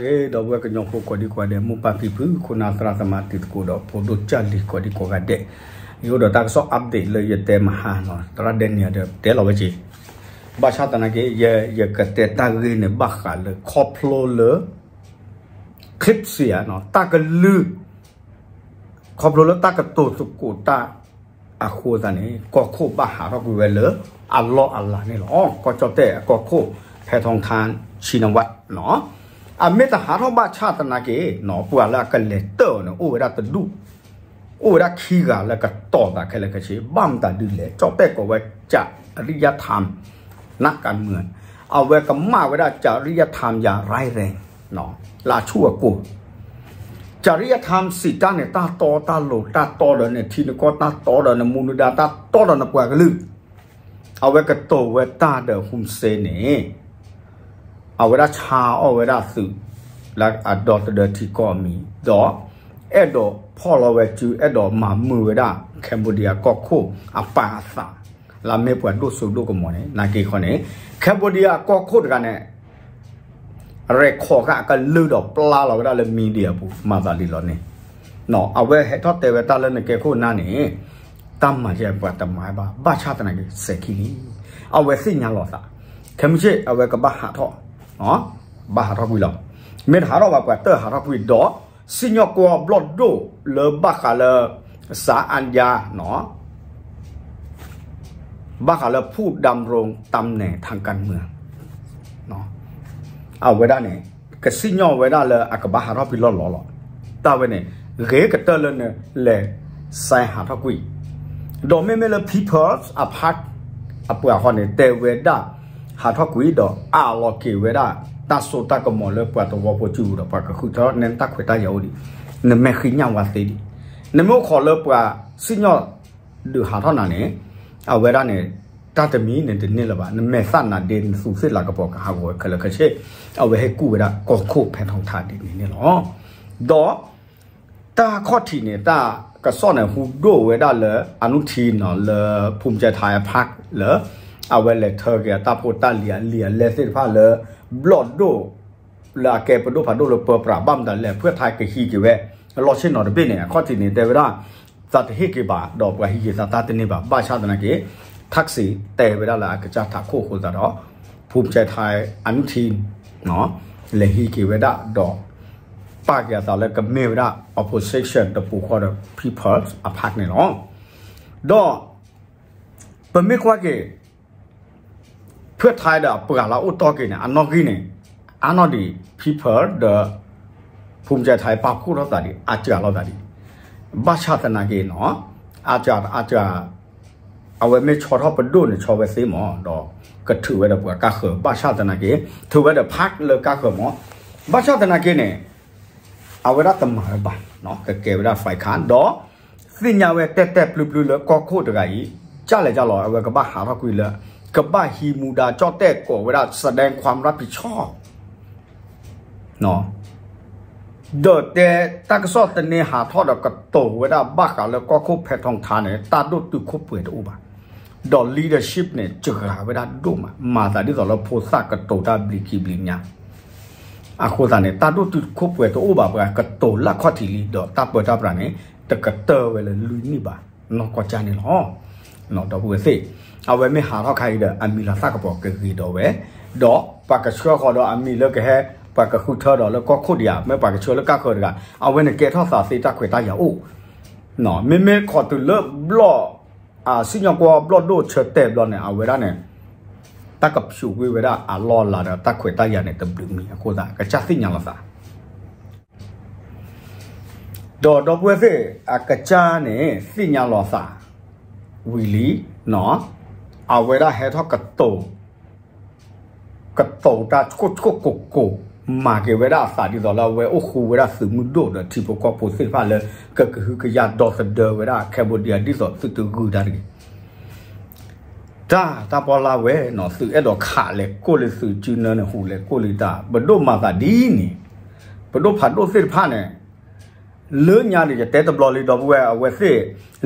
ဒီပုၢ်ဝဲၢ်ကညီဖိကိးဒံကိးဂၤဒဲး မိၢ်ပၢ်ဖံဖု ခိၣ်နၢ်သရၣ်သမါတံၤသကိးဒီး ဖိဒိၣ်ကၢ်လံၤကိးဒံကိးဂၤဒဲး, ယအိၣ်ဒီးတၢ်ကစီၣ် update လၢယတဲမဟါနီၤ သရၣ်ဒဲနံၤဒီးတဲလီၤဝဲက့ၤ, ဘၣ်ဆၣ်သနာ်က့ ယ ယကတဲတၢ်ဂ့ၢ်န့ၣ် ဘၣ်ဃးလၢခီဖျိလၢ clip စံးဧါနီၤ တၢ်ကလုၢ် ခီဖျိလၢတၢ်ကတိၤသကိးတၢ်အဃိသတးန့ၣ် ကီၢ်ခိၣ်ဘၣ်ဟးထီၣ်ကွံာ်ဝဲလၢအလီၢ်အလၤန့ၣ်လီၤ. ကီၢ်ကၠီၣ်တဲၣ်အကီၢ်ခိၣ် ဖဲထီထါ ဆံနဝးနီၤ, အမ့ၢ်တဟးထီၣ်ဘၣ်ဆၣ်သနာ်က့နီၤ ပှၤလၢအကလဲၤတၢၢ်အီၤန့ၣ် အိၣ်ဝဲဒၣ်တဒူၣ်, အိၣ်ဝဲဒၣ်ခံဂၤလၢကတီၤသးခဲလၢာ်ခဲဆ့ ဘၣ်မတၤဒုလဲၣ် ကၠီၣ်တဲၣ်ကိးဝဲ ကၠၤရံယထၢမ် နၢ်ကၣ်မုၢ် အဝဲကမၣ်ဝဲဒၣ် ကၠၤရံယထၢမ် ယၤရၢ်ရဲၣ် လၢအဆူၣ်အကိၢ် ကၠၤရံယထၢမ် စံးတၢ်န့ၣ် တၢ်တီတၢ်လိၤ တၢ်တီဒီးနထံနကီၢ် တၢ်တီဒီးနမူနဒါ တၢ်တီဒီးနပှၤကလုာ်, အဝဲကတိၤဝဲတၢ်ဒီး Hun Sen န့ၣ် အဝဲဒၣ်ဆါအီၣ်ဝဲဒၣ်သုး လၢအဒီသဒၢထံကီၢ်အမံၤ ဒီး အဲၣ်ဒိးဖီၣ်လီၤဝဲစု အဲၣ်ဒိးမၤမုာ်ဝဲဒၣ် Cambodia ကီၢ်ခိၣ်အပၢ်အသး လၢအမ့ၢ်ပှၤဒိၣ်စိဒိၣ်ကမီၤန့ၣ် နာ်က့ခီန့ၣ် Cambodia ကီၢ်ခိၣ်တဂၤန့ၣ် ရဲၣ်ခီၣ်ဃာ်အကလုၢ်ဒီးပျၢ်လီၤဝဲဒၣ်လၢ media အပူၤ မၤသးဒ်လီၤန့ၣ်, အဝဲဟဲထီၣ်တဲဝဲတၢ်လၢနကဲခိၣ်နၢ်န့ၣ် တၢ်မၤယဲၢ်ပှၤတမၤဘၣ် ဘၣ်ဆၣ်သနာ်က့ စဲၤခံလံ, အဝဲသ့ၣ်ညါလီၤသး, ခဲမုၢ်ဆ့ၣ် အဝဲကဘၣ်ဟးထီၣ်, ဘၣ်ဟးထီၣ်ကွံာ်လီၤ, မ့ၢ်တဟးထီၣ်ဘၣ်ပှၤတၢၢ်ဟးထီၣ်ကွံာ်ဒီး စံၣ်ညီၣ်ကွီၢ်ဘျီၣ်ဒိၣ်လၢဘၣ်ဃးလၢ စးအါယါနီၤ ဘၣ်ဃးလၢ ဖူၣ်ဒၢမ်ရိၣ်တၢ်နဲၣ်ထၣ်ကၣ်မၢ အဝဲဒၣ်န့ၣ် ကစံၣ်ညီၣ်ဝဲဒၣ်လၢအကဘၣ်ဟးထီၣ်ဖဲလီၢ်လီၢ်လီၤ. တၢ်ဝဲန့ၣ် ဂ့ၤကတၢၢ်လၢနလဲၤစဲးဟးထီၣ်ကွံာ်, ဒီးမ့မ့ၢ်လၢ People's Park အပှၤဃီန့ၣ် တဲဝဲဒၣ် ဟးထီၣ်ကွံာ်ဒီးအးလီၤက့ၤဝဲဒၣ် တၢ်စိတၢ်ကမီၤလၢပှၤသဝီဖိစုပူၤဒီး ပှၤကဃုထၢနတၢ်ခွဲးတၢ်ယာ်အိၣ်ဒံး, နမဲာ်ဃံညၣ်ဝါသ့ဒံး, နမ့ၢ်အိၣ်ခိးလၢပှၤစံၣ်ညီၣ်ဒုးဟးထီၣ်နၤန့ၣ် အဝဲဒၣ်န့ၣ် တၢ်တမံၤန့ၣ်တန့ၢ်လၢၤဘၣ်, နမဲာ်သၣ်နါဒ့ နသူးသ့ၣ်လၤကပီၤကဟးဂီၤဝဲခဲလၢာ်ခဲဆ့, အဝဲဟဲကူၣ်ဝဲဒၣ်ကီၢ်ခိၣ်ဖဲထီထါဒ်န့ၣ်န့ၣ်လီၤ. ဒီး တၢ်ခီၣ်ထံးန့ၣ် တၢ်ကစီၣ်န့ၣ် ဟူဒိၣ်ဝဲဒၣ်လၢ အနုထံနီၤ လၢ ဖူမကဲထါအဖး လၢ အဝဲလဲၤထၢက့ၤအတၢ်ဖိတၢ်လံၤအလံၤအလဲသ့ၣ်တဖၣ်လၢ ဘျီၣ်ဒိၣ် လၢအကဲပဒိၣ်ဖးဒိၣ်လၢပၢပြး ဘၣ်မတၤလဲၣ် ဖုၣ်ထါကဟံးက့ၤဝဲ လီၢ်ဆ့ၣ်နီၤတဘ့ၣ်န့ၣ် အခီၣ်ထံးန့ၣ် တဲဝဲဒၣ် သးတဟ့ၣ်က့ၤဘၣ် ဒီးပှၤဟံးက့ၤသးတၢ်တန့ၢ်ဘၣ် ဘၣ်ဆၣ်သနာ်က့ ထၣ်စံးတဲဝဲဒၣ်လၢအကစၢ်ထးခိၣ်အဃိသတးဒီး ဖူမကဲထါ အနုထံ လဲၤဟံးက့ၤဝဲဒၣ်ဒီး ပာ်က့ၤအသးလၢကမ့ၢ်ဝဲဒၣ် opposition တပူၤဃီဒီး People's Park န့ၣ်လီၤ. ဒီး ပမ့ၢ်ကွၢ်က့ၤ ဖုၣ်ထါဒီးအပှၤလၢအိၣ်တီၢ်က့ၤန့ၣ် အနီၣ်ဂံၢ်န့ၣ် အါနီၣ်ဒံး People ဒီး ဖူမကဲထါ ပာ်ဖှိၣ်ထီၣ်သးဒံး အါစှၤလိာ်သးဒံး ဘၣ်ဆၣ်သနာ်က့နီၤ အါစှၤ အါစှၤ အဝဲမ့ၢ်ဆီထီၣ်ပဒိၣ်န့ၣ် ဆီဝဲသ့မး ဒီးကထုးဝဲဒီးပှၤကါဃၢၤ ဘၣ်ဆၣ်သနာ်က့ ထုးဝဲဒီး park လၢကါဃၢၤမး ဘၣ်ဆၣ်သနာ်က့န့ၣ် အဝဲဒၣ်တမၤဝဲဘၣ် ကကဲဝဲဒၣ် five ခါ ဒီး သ့ၣ်ညါဝဲတဲတဲပျုၤပျုၤလၢကီၢ်ခိၣ်တဂၤအံၤ ကၢ်လဲၣ်ကၢ်လီၤ အဝဲကဘၣ်ဟးထီၣ်ကွံာ်လၢ ကဘၣ်ဟံးမူဒါကၠီၣ်တဲၣ်ကိးဝဲဒၣ် แสดงความรับผิดชอบ ဒီးတဲတၢ်ကစီၣ်သန့ဟးထီၣ်ဒီးကတိၤဝဲဒၣ်ဘၣ်ဃးလၢကီၢ်ခိၣ်ဖဲထီထါန့ၣ် တၢ်ဒိၣ်တုာ်ခိၣ်ပှဲၤတအိၣ်ဘၣ်, ဒီး leadership န့ၣ် စှၤဝဲဒၣ်ဒိၣ်မး မၤသးဒ်သိးလၢဖိသၣ်ကတိၤတၢ်ဘျံးခံဘျံးညါ အဃိသတးန့ၣ် တၢ်ဒိၣ်တုာ်ခိၣ်ပှဲၤတအိၣ်ဘၣ် ပှၤကတိၤလၢအခီၣ်ထံးလံ ဒီးတၢ်ပၢတၢ်ပြးန့ၣ် တကတၢၢ်ဝဲလၢလွံၢ်နံၣ်ဘၣ် နီၢ်ကီၢ်ကၢ်န့ၣ်လီၤ. ဒီပုၢ်ဝဲၢ်သ့ၣ် အဝဲမ့ၢ်ဟးထီၣ်ခါအံၤဒီး အမံၤလၤသၣ်ကပီၤကဂ့ၤဒီးဝဲ, ဒီးပှၤကဆှၢဃီၤဒီးအမံၤလၢကဟဲ ပှၤကဃုထၢဒီးလၢကီၢ်ခိၣ်ဒံးဧါ မ့ၢ်ပှၤကဆှၢလၢကါဃၢၤတဂၤ အဝဲန့ၣ်ကဲထီၣ်သးသ့တၢ်ခွဲးတၢ်ယာ်အိၣ် မ့မ့ၢ်ခိးတုၤလၢဘျီၣ် စံၣ်ညီၣ်ကွီၢ်ဘျီၣ်ဒိၣ်ဆၢတဲာ်ဘျီန့ၣ် အဝဲဒၣ်န့ၣ် တၢ်ကဖျိးကွံာ်ဝဲဒၣ်အလီၢ်အလၤဒီးတၢ်ခွဲးတၢ်ယာ်န့ၣ် တဘျုးမံၤအဃိသတး ကစၢ်သ့ၣ်ညါလီၤသး ဒီးဒီပုၢ်ဝဲၢ်သ့ၣ် အကစၢ်န့ၣ် သ့ၣ်ညါလီၤသး ဝံၤလံ အဝဲဒၣ်ဟဲထီၣ်ကတိၤ ကတိၤတၢ်ဆှိၣ်ဆှိၣ်ကိၢ်ကိၢ် မၤက့ၤဝဲဒၣ်အသးဒ်သိးလၢအဝဲအိၣ်ဃူဝဲဒၣ်သုးမုၢ်ဒိၣ်ဒီးထံဖိကီၢ်ဖိသ့ၣ်တဖၣ်လၢ ကကဟုကယာ်ဒီသဒၢဝဲဒၣ် Cambodia ဒ်သိးသုတဂုာ်တၢ်တဂ့ၤ တၢ် တၢ်ပီလၢဝဲနီၤ သုးအဲၣ်ဒိးခးလဲၤကိၢ်လံ သုးစုနၢန့ၣ် ဟူးလဲၤကိၢ်လံတၢ် ပဒိၣ်မၤသးဒ်န့ၣ် ပဒိၣ်ဖးဒိၣ်သ့ၣ်တဖၣ်န့ၣ် လၢညါန့ၣ် ယတဲတဘျီလံ ဒီပုၢ်ဝဲၢ် အဝဲသ့ၣ်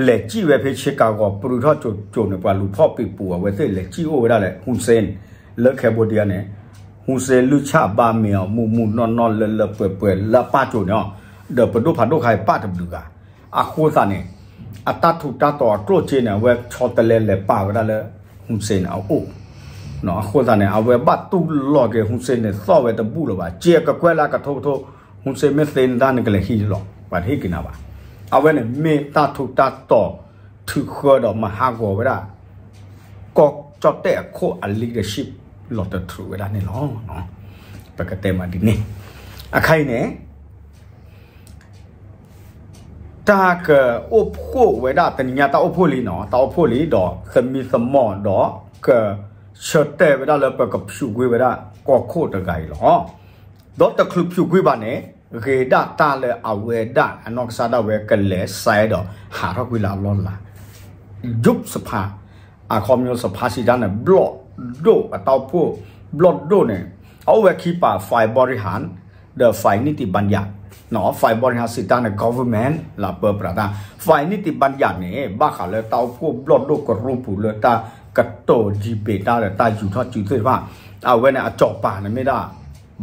လဲၤစံၣ်ဝဲဖဲ Chicago ပြူထီၣ်ကၠိၤကၠိၤန့ၣ် ပှၤလူၤဖီၣ်ပံၤပူၤ အဝဲသ့ၣ်လဲၤစံၣ်အိၣ်ဝဲဒၣ်လဲၣ် Hun Sen လၢ Cambodia န့ၣ် ဟူစ့လုၢ်ဆၣ်ဘါမ့ၤအီၤ မုၢ်မုၢ်နီၢ်နီၢ် လၢလၢပှဲၤပှဲၤ လၢအပၢ်ကၠိန့ၣ်လီၤ. ဒီးပဒိၣ်ဖးဒိၣ်ခါအံၤပၣ်တဘျုးဂၤ, အဃိသတးန့ၣ် အတၢ်ထူးတၢ်တီၤအကျိၣ်စ့န့ၣ် အဝဲဆီတလဲလဲၤပာ်ဝဲဒၣ်လၢ ဟူစ့န့ၣ်အအိၣ်, အဃိသတးန့ၣ် အဝဲဘၣ်တူၢ်လိာ်က့ၤ ဟူစ့န့ၣ် သီၣ်ဝဲတဘူၣ်လၢၤဘၣ်. စ့အကကွဲၢ်လၢအကထိကထိ, ဟူစ့မ့ၢ်သ့နတၢ် နကလဲၤဟံးလီၤ, ပှၤတဟ့ၣ်က့ၤနၤဘၣ်. အဝဲန့ၣ်မ့ၢ်တၢ်ထူးတၢ်တီၤ ထုးဃၢဒီးမၤဟးဂီၤဝဲဒၣ် ကီၢ်ကၠီၣ်တဲၣ်အခိၣ်အ leadership လီၤတတြူးဝဲဒၣ်န့ၣ်လီၤ. ပကတဲမးဒ်န့ၣ်, အခါအံၤန့ၣ် တၢ်ကအိၣ်ဖှိၣ်ဝဲဒၣ် တနံၤညါတၢ်အိၣ်ဖှိၣ်လံနီၤ, တၢ်အိၣ်ဖှိၣ်လံဒီး သမံသမိးဒီး ကဆၢတဲာ်ဝဲဒၣ်လၢပကဖၠူးကွံာ်ဝဲဒၣ်ကီၢ်ခိၣ်တဂၤအံၤလီၤ. ဒီးတချုးဖၠူးကွံာ်ဘၣ်န့ၣ် ဂ့ၤဒၣ်တၢ်လၢအဝဲဒၣ်အနီၢ်ကစၢ်ဒၣ်ဝဲကလဲၤစဲဒီးဟးထီၣ်ကွံာ်လၢအလီၢ်လၤ ယုၢ်စဖါ, အခီပညီစဖါစံးတၢ်န့ၣ် ဘျီၣ်ဒိၣ်အတၢ်အိၣ်ဖှိၣ် ဘျီၣ်ဒိၣ်န့ၣ် အအိၣ်ဝဲခံပၤ ฝ่ายบริหาร ဒီး ฝ่ายนิติบัญญัติ, ฝ่ายบริหาร စံးတၢ်န့ၣ် government လၢပၢပြးတၢ်, ฝ่ายนิติบัญญัติ န့ၣ် ဘၣ်ဃးလၢတၢ်အိၣ်ဖှိၣ်ဘျီၣ်ဒိၣ်ကရူၢ်ပူၤလၢတၢ်ကတိၤ debate တၢ်ဒီးတၢ်ယူၤထီၣ်စုသ့ၣ်တဖၣ်, အဝဲန့ၣ်အစီၤပၤန့ၣ်မ့ၢ်ဒၣ်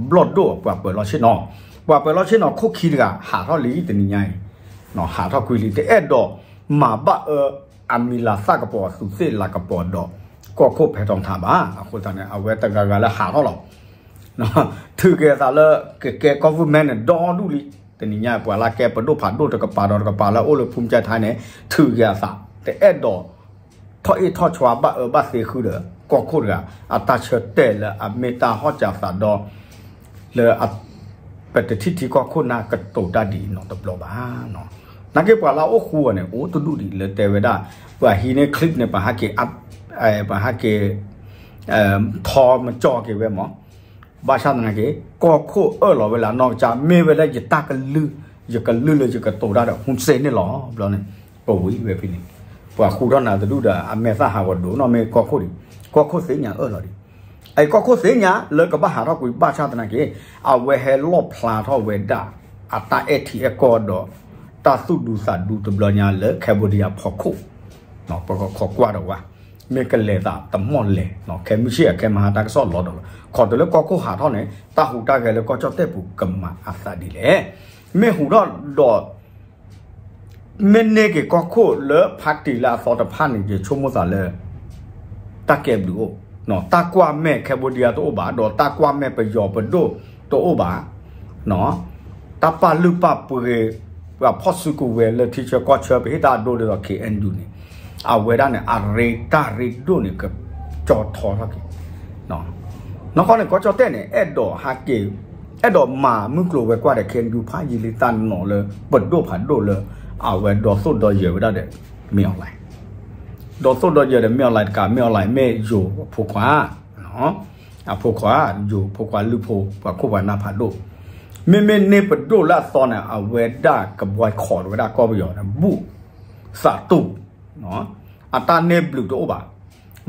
ဘျီၣ်ဒိၣ်ပှၤပၢၤလီၢ်ဆ့ၣ်နီၤ, ပှၤပၢၤလီၢ်ဆ့ၣ်နီၤခိၣ်ခံတဂၤဟးထီၣ်လံတနံၤညါအံၤ, ဟးထီၣ်ကွံာ်လံ တအဲၣ်ဒိးမၤဘၣ်အၢအမံၤလၤသၣ်ကပီၤအသူးသ့ၣ်လၤကပီၤဒီး ကီၢ်ခိၣ်ဖဲထီထါဘၣ်. အဃိသတးန့ၣ် အဝဲတဂၤဂၤလၢဟးထီၣ်လီၤ ထုးက့ၤအသးလၢကကဲ government န့ၣ် ဒီဒူၣ်လံ. တနံၤညါပှၤလၢကဲပဒိၣ်ဖးဒိၣ်တကပၤဒီးတကပၤလၢအိၣ်လၢဖူမကၠဲးထဲန့ၣ် ထုးက့ၤအသး တအဲၣ်ဒိး ထီၣ်အ့ၣ်ထီၣ်ဆွါဘၣ်အၢဘၣ်သီဃုာ်ဒီး ကီၢ်ခိၣ်တဂၤ အတၢ်ဆၢတဲာ်လၢအမ့ၢ်တၢ်ဟီၣ်စၢၤသးဒီး လၢ ပတထံၣ်ထံကီၢ်ခိၣ်နၢ်ကတိၤတၢ်ဒ်အံၤနီတဘျီဘၣ်. နာ်က့ပှၤလၢအအိၣ်ဃူအီၤန့ၣ် အိၣ်တဒူၣ်ဒံးလၢတဲဝဲဒၣ် ပှၤဟံးန့ၢ် clip န့ၣ် ပှၤဟးက့ၤ ပှၤဟးက့ၤ ထီမကၠီက့ၤဝဲမး, ဘၣ်ဆၣ်သနာ်က့ ကီၢ်ခိၣ်အၢၣ်လီၤဝဲလၢအနီၢ်ကစၢ် မ့ၢ်ဝဲဒၣ်ယတၢ်ကလုၢ် ယကလုၢ်လၢယကတိၤတၢ်ဒီး ဟူစ့န့ၣ်လီၤ. ဘျီန့ၣ် ပဝံၤဝဲဖဲန့ၣ် ပှၤဃူထီၣ်နၤတဒူၣ်ဒီး အမဲာ်သၣ်ဟးဂီၤဒိၣ်နီၢ်မ့ၢ်ကီၢ်ခိၣ်ဒံး, ကီၢ်ခိၣ်သ့ၣ်ညါအၢၣ်လီၤဒံး, အကီၢ်ခိၣ်သ့ၣ်ညါလၢကဘၣ်ဟးထီၣ်ကွံာ် ဘၣ်ဆၣ်သနာ်က့ အဝဲဟဲလီၣ်ဖျါထီၣ်ဝဲဒၣ် အတၢ်အဲၣ်ထံအဲၣ်ကီၢ်ဒီး တၢ်သူၣ်ဒူသးဒူတဘျီညါလၢ Cambodia ဖီခိၣ် ပကခိးကွၢ်ဒီးဝဲ မ့ၢ်ကလဲၤသးတမီၢ်လဲၤ ခဲမုၢ်ဆ့ၣ်အခဲမဟါတၢ်ကစီၣ်လီၤဒီး ခီတုၤလၢကီၢ်ခိၣ်ဟးထီၣ်န့ၣ် တၢ်ဟူးတၢ်ဂဲၤလၢကီၢ်ကၠီၣ်တဲၣ်ပူၤကမၤအသးဒ်လဲၣ်. မ့ၢ်ဟူးထီၣ်ဒီး မ့ၢ်န့ၢ်က့ၤကီၢ်ခိၣ်လၢ party လၢအသီတဖၣ်န့ၣ် ယဆိကမိၣ်သးလၢ တၢ်ကဲဘျုးအိၣ်, တၢ်ကွၢ်မဲာ် Cambodia တအိၣ်ဘၣ် ဒီးတၢ်ကွၢ်မဲာ်ပယီၤပဒိၣ်တအိၣ်ဘၣ် တၢ်ပာ်လုၢ်ပာ်ပှ့ၤ ပှၤဖီၣ်စုကဝဲၤလၢထံဆၢကီၢ်ဆၢ ပဟ့ၣ်တၢ်အဒိဒ်သိး KNU န့ၣ် အဝဲဒၣ်န့ၣ် အရ့တၢ်ရ့ဒိၣ်န့ၣ် ကကၠီထီထီၣ်က့ၤ နီၢ်ကီၢ်န့ၣ် ကီၢ်ကၠီၣ်တဲၣ်န့ၣ် အဲၣ်ဒိးဟးက့ၤ အဲၣ်ဒိးမၤမုၢ်ကျိၤဝဲၤကွာ်ဒီး KNU ဖးယံာ်လံတၢ်နီၤလၢ ပဒိၣ်ဖးဒိၣ်လၢ အဝဲဒီသိၣ်ဒီယၢၤဝဲဒၣ်ဒီး မင်းအောင်လှိုင် ဒီသိၣ်ဒီယၢၤဒီး မင်းအောင်လှိုင် တကး မင်းအောင်လှိုင် မ့ၢ်ယိၤအဖိခွါ အဖိခွါ ယိၤဖိခွါလုၢ်ဖိ ပှၤခိၣ်ပှၤနၢ်ဖးဒိၣ် မ့မ့ၢ်န့ၢ်ပဒိၣ်လၢအသီန့ၣ် အဝဲဒၣ်က boycott ဝဲဒၣ်ကီၢ်ပယီၤန့ၣ် ဘူၣ်သးတူၢ် အတၢ်န့ၢ်ဘျုးတအိၣ်ဘၣ်.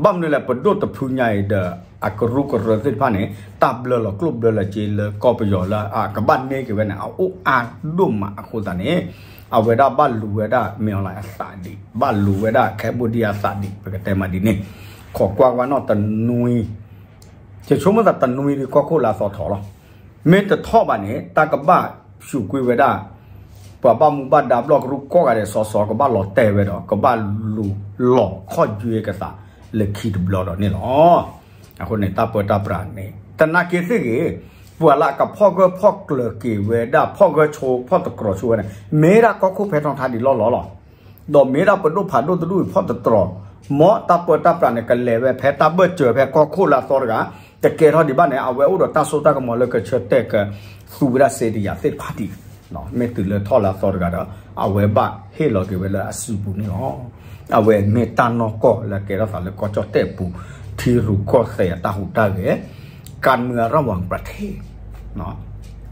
ဘၣ်မနုၤလဲၣ် ပဒိၣ်တဖုညါအံၤဒီး အကရူၢ်ကရၢသ့ၣ်တဖၣ်န့ၣ် တၢ်ဘျၢလီၤကျိၣ်ဘျၢလီၤစ့လၢကီၢ်ပယီၤလၢအကဘၣ်န့ၢ်က့ၤဝဲန့ၣ် အအိၣ်အါဒိၣ်မးအဃိသတးန့ၣ် အဝဲဒၣ်ဘၣ်လူၤဝဲဒၣ် မင်းအောင်လှိုင် အသးဒံး ဘၣ်လူၤဝဲဒၣ် Cambodia အသးဒံး ပကတဲမးဒ်န့ၣ် ခိးကွၢ်ဝဲနီၢ်တနွံ ယဆိကမိၣ်သးတနွံဒီးကီၢ်ခိၣ်လၢအသီထီၣ်လီၤ. မ့ၢ်တထီၣ်ဘၣ်န့ၣ် တၢ်ကဘၣ်စူးကွံာ်ဝဲဒၣ် ပှၤဘၣ်မူဘၣ်ဒါဘျီၣ်ကရူၢ်ကိးဂၤဒဲး စီၤစီၤ ကဘၣ်လီၤတဲာ်ဝဲဒီး ကဘၣ်လူၤလီၤခီၣ်ယွဲကသးလၢခံတဘျီဒီးန့ၣ်လီၤ. အဃိန့ၣ် တၢ်ပၢတၢ်ပြးန့ၣ် တနာ်က့သ့ၣ်ဂ့ၤ ပှၤလၢအကဖီၣ်ဂၢၢ်ဖီၣ်ကျၢၤက့ၤဝဲဒၣ် ဖီၣ်ဂၢၢ်ဆိ ဖီၣ်တတြီၤဆိဝဲန့ၣ် မ့ၢ်ဒၣ်ကီၢ်ခိၣ်ဖဲထီထါဒံးလီၢ်လီၢ်လီၤ. ဒီးမ့ၢ်ဒၣ်ပဒိၣ်ဖးဒိၣ်တဒူၣ်အံၤဖီၣ်တတြီၤ မ်တၢ်ပၢတၢ်ပြးန့ၣ် ကလဲၤဝဲဖဲတၢ်ဘၢၣ်စၢၤဖဲကီၢ်ခိၣ်လၢအသီတဂၤ တကဲထီၣ်ဒံးဘၣ်န့ၣ် အဝဲအိၣ်ဒီးတၢ်စိတၢ်ကမီၤလၢကဆၢတဲာ်ကသူဝဲဒၣ်စ့တယၤသ့ၣ်တဖၣ်ဒံး မ့ၢ်တုၤလၢထီၣ်လၢအသီတဂၤဒီး အဝဲဘၣ်ဟ့ၣ်လီၤက့ၤဝဲလၢအစုပူၤန့ၣ်လီၤ. အဝဲမ့ၢ်တၢ်နီၢ်ကီၢ်လၢကဲထီၣ်သးလၢကီၢ်ကၠီၣ်တဲၣ်ပူၤ ထံရူၢ်ကီၢ်သဲးအတၢ်ဟူးတၢ်ဂဲၤ การเมืองระหว่างประเทศ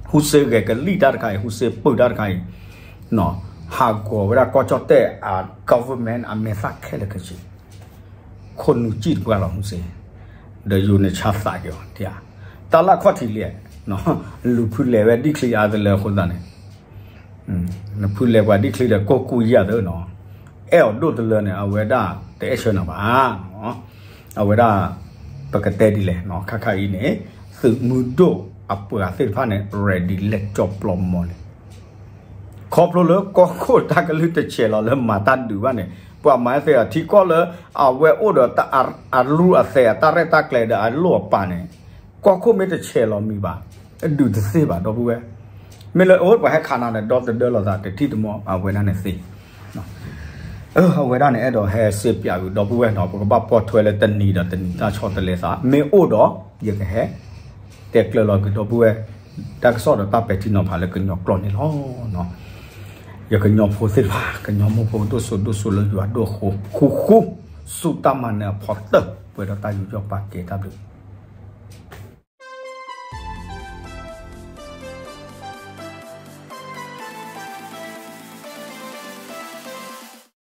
ဟူစ့ဂဲၤကလံၣ်တၢ်တခါအံၤ ဟူစ့ပၢၢ်တၢ်တခါအံၤ ဟးဂီၤဝဲဒၣ်ကီၢ်ကၠီၣ်တဲၣ်အ government အမဲာ်သၣ်ခဲလၢာ်ခဲဆ့ ခိၣ်နူာ်စံၣ်တပှၢ်လီၤ ဟူစ့ ဒီးယိၤန့ၣ်ဆါသးက့ၤအီၤ တၢ်လၢခီၣ်ထံးလဲၣ် လူၤဖုလဲၤဝဲဒံၣ်ချံအါတလၢအဃိသတးန့ၣ် နဖုလဲၤပှၤဒံၣ်ချံဒီးကိၢ်ကူၣ်ယၢ်သၢနီၤ အဲၣ်အီၤဒိၣ်တလၢန့ၣ် အဝဲဒၣ်တအဲၣ်ဆၢနၤဘၣ် အဝဲဒၣ် ပကတဲဒ်လဲၣ် ခါခါအံၤန့ၣ် သုးမုၢ်ဒိၣ်အပှၤသ့ၣ်တဖၣ်န့ၣ် ready လဲၤကၠီပျီမီၤလံ. ခီဖျိလၢကီၢ်ခိၣ်တၢ်ကလုၢ်တဆဲးလီၤလၢမၤတၢ်ဒုးဘၣ်န့ၣ် ပှၤမၤသ့ၣ်အီၤ ထံကီၢ်လၢအဝဲအိၣ်ဒီးအရူအသဲးအတၢ်ရဲၣ်တၢ်ကျဲၤဒီးအလိၣ်အပာ်န့ၣ် ကီၢ်ခိၣ်မ့ၢ်တဆဲးလီၤမံၤဘၣ် ဒုးတသ့ဘၣ် ဒီပုၢ်ဝဲၢ်. မ့ၢ်လၢအဝဲပှၤဟဲခးနၤန့ၣ် ဒီသဒၢလိာ်သးတထံၣ်တမီၤ အဝဲဒၣ်န့ၣ်သ့ အဝဲဒၣ်န့ၣ် အဲၣ်ဒိးဟဲစ့ပၠးကွံာ်ဒီပုၢ်ဝဲၢ်နီၤ ပကဘၣ်ပိာ်ထွဲလၢတနံၤဒီးတနံၤတၢ်ဆီတလဲသး မ့ၢ်အိၣ်ဒီး ယကဟဲ တဲကျၢၤလီၤက့ၤဒီပုၢ်ဝဲၢ် တၢ်ကစီၣ်ဒီးတၢ်ပဲာ်ထံနီၤဖးလၢကညီကျိာ်န့ၣ်လီၤ. ယကညီဖိသ့ၣ်တဖၣ် ကညီမိၢ်ဖိဒိၣ်စိဒိၣ်စိလၢယွၤဒိၣ်ဃိ ဃူဃူ ဆူတၢ်မၤနၢၤအဖီတၢၢ် ပှဲၤဒီးတၢ်ယူးယီၣ်ပာ်ကဲတၢ်ဘျုး